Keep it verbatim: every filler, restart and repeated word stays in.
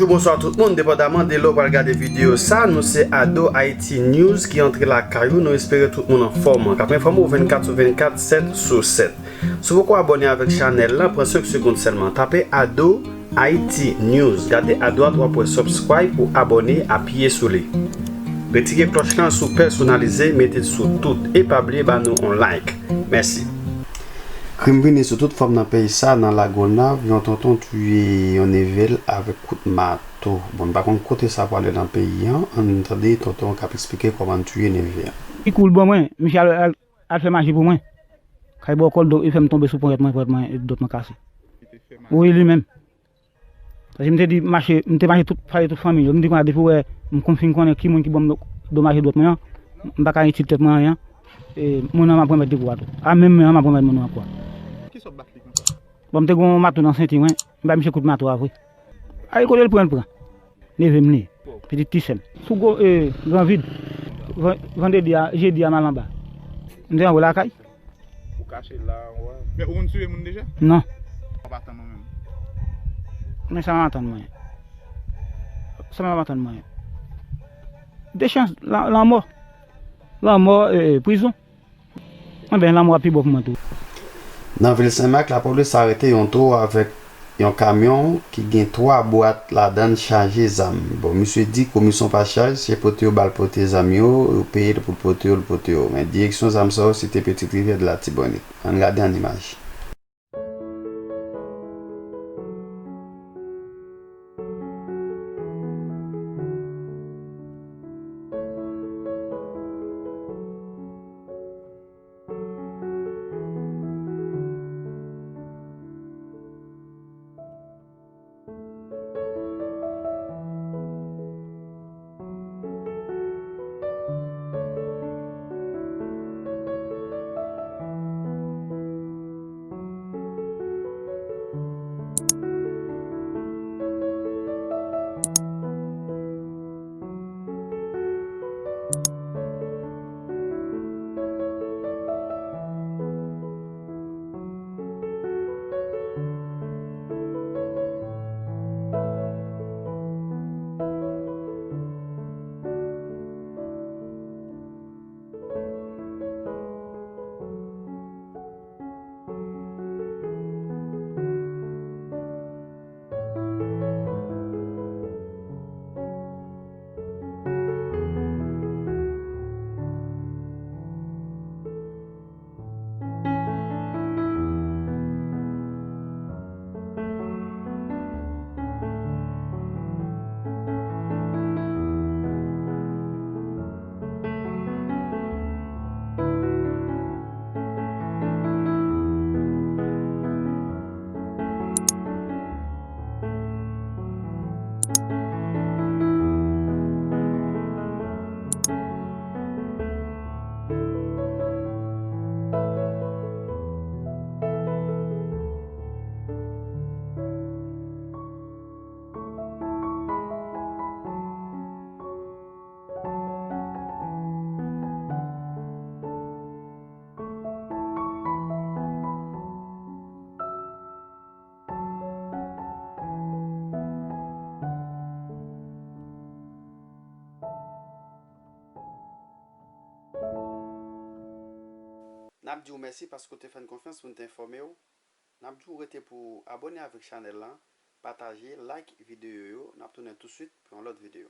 Bonswa tout moun, depandaman de lè w pral gade videyo sa, nou se Ado Haiti News ki antre lakay ou. Nou espere tout moun anfòm, k ap enfòme w vennkat sou vennkat, sèt sou sèt. Si w poko abòne avèk chanèl lan, pran senk segonn sèlman. Tape Ado Haiti News. Gade adwat, w ap wè subscribe pou abòne, apiye sou li. Retire klòch lan si w pèsonalize, mete l sou tout. E pa bliye ba nou yon like. Mèsi. Krim vini sou tout fòm nan peyi sa, nan Lagonav, yon tonton tiye yon neve l avèk kout mato. Bon, n pa konn kote sa prale nan peyi an, ann tande tonton k ap eksplike kòman l tiye neve an. Li kouri ban mwen, misye al, al, al fè maji pou mwen. Kay bò kò l, do, li fè m tonbe sou ponyèt mwen, ponyèt mwen, dwèt mwen kase. Wi, li menm. Paske m te di mache, m te mache tout, pale tout fanmi yo. M di konsa depi w wè m konn fin konnen ki moun ki ban m do, domaje dwèt mwen an, m pa ka itil tèt mwen anyen. E, moun nan m ap remèt li kou a tou. A menm men an m ap remèt moun nan kou a. Kisa w bat li konsa? Bon, m te gen yon mato nan senti mwen, m bay misye kout mato a vre. Ay kote l pran l pran. Neve m li. Pitit ti sè m. Sou gwo, e, gran vid. Van-, vandredi a, jedi a m al anba. M te anwo lakay. Ou kache la, wè. Men ou konn tiye moun deja? Non. Ou pa tann ou menm. Men sa m ap tann mwen. Sa m ap tann mwen. De chans, la, lanmò. Lanmò, e, prizon. Enben, lanmò a pi bon pou mwen tou. Nan vil Senmak, lapolis arete yon towo avèk yon kamyon ki gen twa bwat ladan l chaje zam. Bon, misye di komisyon pa chaj, se pote yo ba l pote zam yo, yo peye l pou l pote yo, l pote yo. Men direksyon zam sa yo, se te Petite Rivière de Latibonit. Ann gade an imaj. N ap di w mèsi paske w te fè n konfyans pou n te enfòme w. N ap di w rete pou w abòne avèk chanèl lan, pataje, like videyo yo. N ap tounen tousuit pou yon lòt videyo.